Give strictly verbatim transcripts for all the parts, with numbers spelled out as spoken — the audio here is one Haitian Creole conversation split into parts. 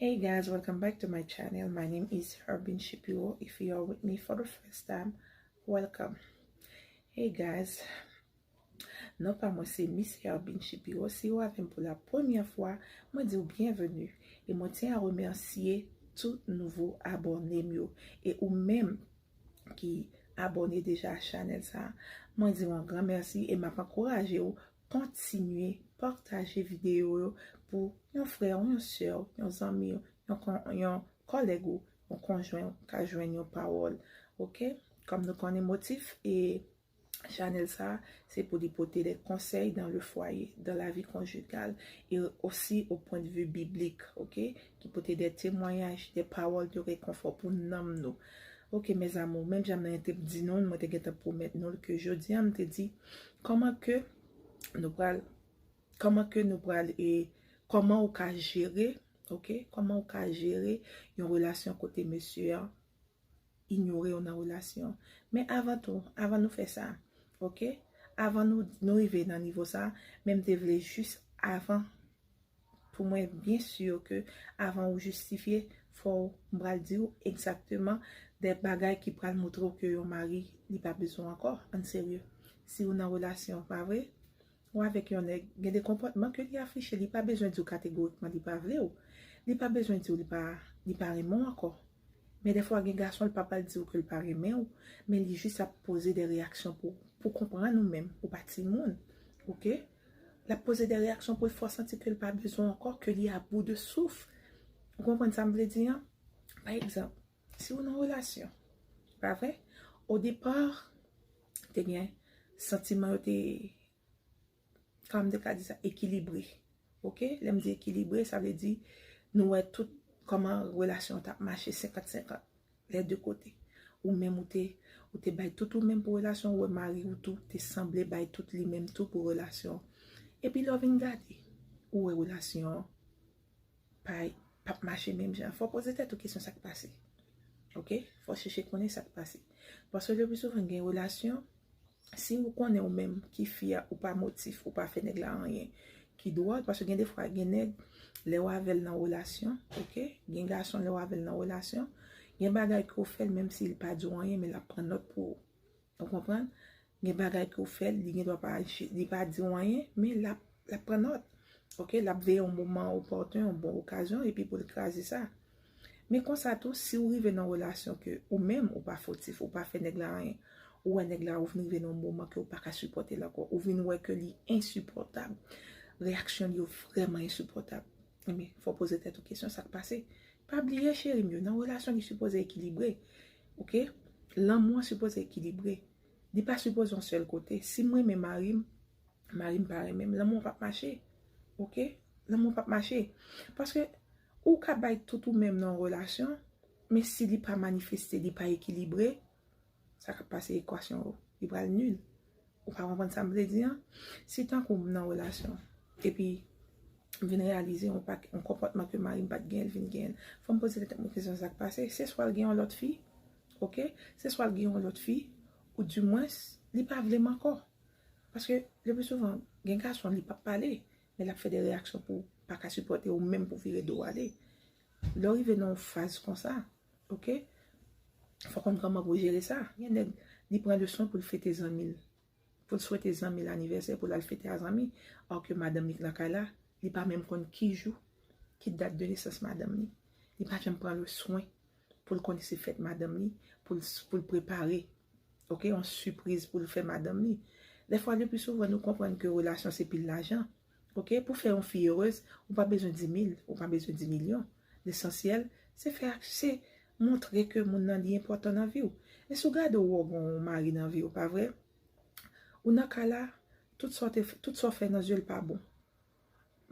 Hey guys, welcome back to my channel. My name is Herbin Shapiro. If you are with me for the first time, welcome. Hey guys, non pa mwen se Miss Herbin Shapiro. Si w avè m pou la premyè fwa, mwen di w byenveni. E mwen tyen a remèsye tout nouvo abòne m yo. E ou menm ki abòne deja a chanèl sa, mwen di w yon gran mèsi e m ap ankouraje w kontinye pataje videyo yo pou yon frè w, yon sè w, yon zanmi w, yon, kon- yon kòlèg ou, yon konjwen w ka jwenn yon pawòl. Oke? Kòm nou konnen motif e chanèl sa, se pou li pote de konsèy dans le foyer, dans la vie conjugale, e osi au point de vue biblique, oke? Ki pote de temwayaj, de pawòl de rekonfò pou nanm nou. Oke, mes amours, menm jan mwen te di nou, mwen te gentan pwomèt nou ke jodi a, m te di, kòman ke nou pral, kòman ke nou pral, e kòman ou ka jere, oke? Kòman ou ka jere yon relasyon kote mesye a inyore w nan relasyon. Men avan tou, avan nou fè sa, oke? Avan nou, nou rive nan nivo sa, men m te vle jis avan, pou mwen byen si ke avan ou jistifye, fò w, m pral di w egzakteman de bagay ki pral montre w ke yon mari, li pa bezwen w ankò, ann serye. Si ou nan relasyon, pa vre? Ou avèk yon nèg, gen de konpòtman ke li afiche, li pa bezwen di w kategorikman li pa vle w. Li pa bezwen di w li pa, li pa renmen w ankò. Men dèfwa gen gason, li pa pral di w ke li pa renmen w, men li jis ap poze de reyaksyon pou, pou konprann ou menm, ou pa timoun. Oke? L ap poze de reyaksyon pou l fè w santi ke li pa bezwen w ankò, ke li a bout de souf. Ou konprann sa m vle di an? Pa egzanp, si ou nan relasyon, pa vre? O depa, te gen santiman yo te, kòman m te ka di sa, ekilibre. Oke? Lè m di ekilibre, sa vle di nou wè tout kòman relasyon an t ap mache senkant senkant, lè de kote. Ou menm ou te, ou te bay tout ou menm pou relasyon, ou wè mari ou tou te sanble bay tout li menm tou pou relasyon. Epi lè w vin gade, ou wè relasyon an pa, p ap mache menm jan. Fò w poze tèt ou kesyon sa k pase. Oke? Fò w chèche konnen sa k pase. Paske le pli souvan gen relasyon, si ou konnen ou menm ki fi a, ou pa motif, ou pa fè nèg la anyen ki dwòl, paske gen defwa gen nèg, lè w avè l nan relasyon, oke? Gen gason lè w avè l nan relasyon, gen bagay ke w fè l, menm si l pa di w anyen, men l ap pran nòt pou ou. Ou konprann? Gen bagay ke w fè l, li gen dwa pa aji, li pa di w anyen, men l ap, l ap pran nòt. Oke, l ap veye yon moman opòten, yon bon okazyon, epi pou l kraze sa. Men konsa tou, si w rive nan relasyon ke ou menm, ou pa fotif, ou pa fè nèg la anyen, ou wè nèg la, ou vin rive nan yon moman ke ou pa ka sipòte l ankò, ou vin wè ke li ensipòtab, reyaksyon li yo vrèman ensipòtab, ebyen, fò w poze tèt ou kesyon, sa k pase? Pa bliye, cheri m yo, nan relasyon li sipoze ekilibre. Oke? Lanmou an sipoze ekilibre. Li pa sipoze yon sèl kote. Si m renmen mari m, mari m pa renmen m, lanmou an p ap mache. Oke? Lanmou an p ap mache. Paske ou ka bay tout ou menm nan yon relasyon, men si li pa manifeste, li pa ekilibre, sa k ap pase ekwasyon yo, li pral nil. Ou pa konprann sa m vle di an? Si tankou m nan relasyon, epi m vin reyalize yon pak, yon konpòtman ke mari m pa t genyen l, vin genyen l, fò m poze tèt mwen kesyon sa k pase. Se swa l gen yon lòt fi, oke? Se swa l gen yon lòt fi, ou dimwens, li pa vle m ankò. Paske, le pli souvan, gen gason, li p ap pale, men l ap fè de reyaksyon pou pa ka sipòte ou menm pou vire do w ale. Lè w rive nan yon faz konsa, oke? Fò w konn kòman pou w jere sa. Gen nèg, li pran leson pou l fete zanmi l. Pou l swete zanmi l anivèsè, pou l al fete a zanmi. Alò ke madanm li k nan kay la, li pa menm konn ki jou, ki dat de nesans madanm li. Li pa janm pran le swen pou l konnen se fèt madanm li, pou l, pou l prepare, oke, yon sipriz pou l fè madanm li. Dèfwa, le pli souvan, nou konprann ke relasyon se pil lajan. Oke, pou fè yon fi erez, ou pa bezwen di mil, ou pa bezwen di milyon. Lesansyèl, se fè, se montre ke moun nan li enpòtan nan vi w. E si w gade w wè w gen yon mari nan vi w, pa vre? Ou nan kay la, tout sa w te f-, tout sa w fè nan zye l pa bon.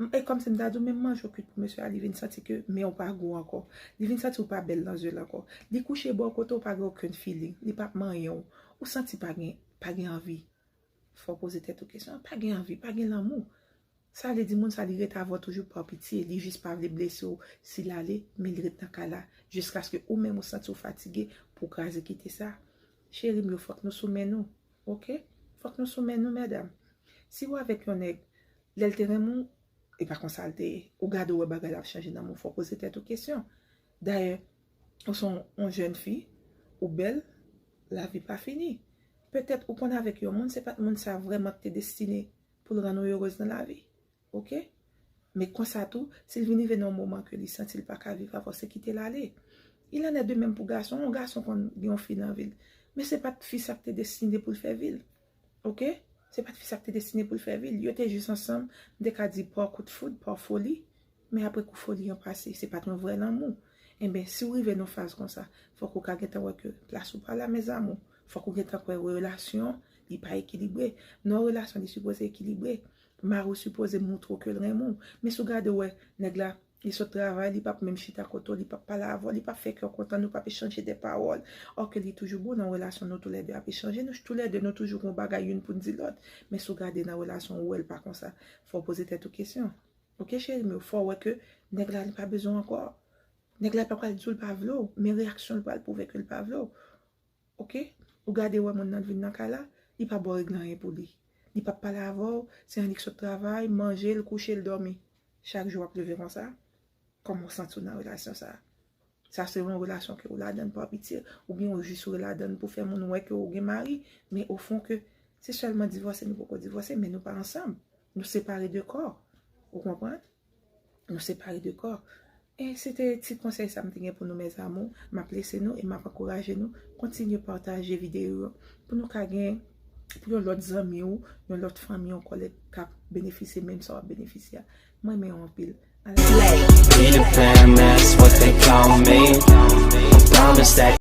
M-, e kòmsi m ta di w, menm manje w kwit pou mesye a, li vin santi ke men w pa gou ankò. Li vin santi w pa bèl nan zye l ankò. Li kouche bò w kote w pa gen okenn feeling. Li p ap manyen w. Ou santi pa gen, pa gen anvi. Fò w poze tèt ou kesyon an. Pa gen anvi, pa gen lanmou. Sa vle di moun sa li ret avè w toujou pa pitye. Li jis pa vle blese w si l ale, men li ret nan kay la. Jiskaske ou menm ou santi w fatige pou w kraze kite sa. Cheri m yo, fòk nou sou men nou. Oke? Fòk nou sou men nou, medam. Si w avèk yon nèg, lè l te renmen w, E pa konsa l te ye. Ou gade, ou wè bagay la ap chanje nan men w, fò w poze tèt ou kesyon. Dayè, ou se yon, yon jèn fi, ou bèl, lavi pa fini. Petèt ou konn avèk yon moun, se pa t moun sa vrèman ki te destine pou l rann ou erez nan lavi. Oke? Men konsa tou, si l vin rive nan yon moman ke li santi l pa ka viv avè w, se kite l ale. Il en est de même pou gason, yon gason konn gen yon fi nan vi l. Men se pa t fi sa ki te destine pou l fè vi l. Oke? Se pa t fi sa ki te destine pou l fè vi l. Yo te jis ansanm, m te ka di pa kout foud, pa foli. Men apre kou foli an pase, se pa t yon vrè lanmou. Enben, si w rive nan faz konsa, fòk ou ka gentan wè ke plas ou pa la, mes amours. Fòk ou gentan kwè relasyon, li pa ekilibre. Nan yon relasyon, li sipoze ekilibre. Mari w sipoze montre w ke l renmen w. Men si w gade w wè, nèg la, li sot travay, li p ap menm chita kote w, li p ap pale avè w, li p ap fè kè w kontan, nou p ap echanje de pawòl. Òke li toujou bon nan relasyon, nou toulède ap echanje, nou toulède nou toujou gen yon bagay youn pou n di lòt. Men si w gade nan relasyon, ou wè l pa konsa. Fò w poze tèt ou kesyon. Oke, cheri, men fò w wè ke nèg la, li pa bezwen w ankò. Nèg la pa pral di w l pa vle w, men reyaksyon l pral pwouve ke l pa vle w. Oke? Ou gade wè moun nan vin nan kay la, li pa ba w regle anyen pou li. Li p ap pale avè w, se annik sot travay, manje l, kouche l, dòmi. Chak jou w ap leve konsa. Kòman w santi w nan relasyon sa a? Sa se yon relasyon ke w ladann pou abitye, oubyen w jis w ladann pou fè moun wè ke w gen mari, men ofon ke se sèlman divòse nou poko divòse, men nou pa ansanm. Nou separe de kò. Ou konprann? Nou separe de kò. E se te ti konsèy sa m te gen pou nou, mes amours. M ap lese nou e m ap ankouraje nou kontinye pataje videyo yo pou nou ka gen, pou yon lòt zanmi w, yon lòt fanmi ankò lè k ap benefisye menm sa w ap benefisye a. Mwen renmen w anpil. Slay. Peter Pan, that's what they call me. I promise that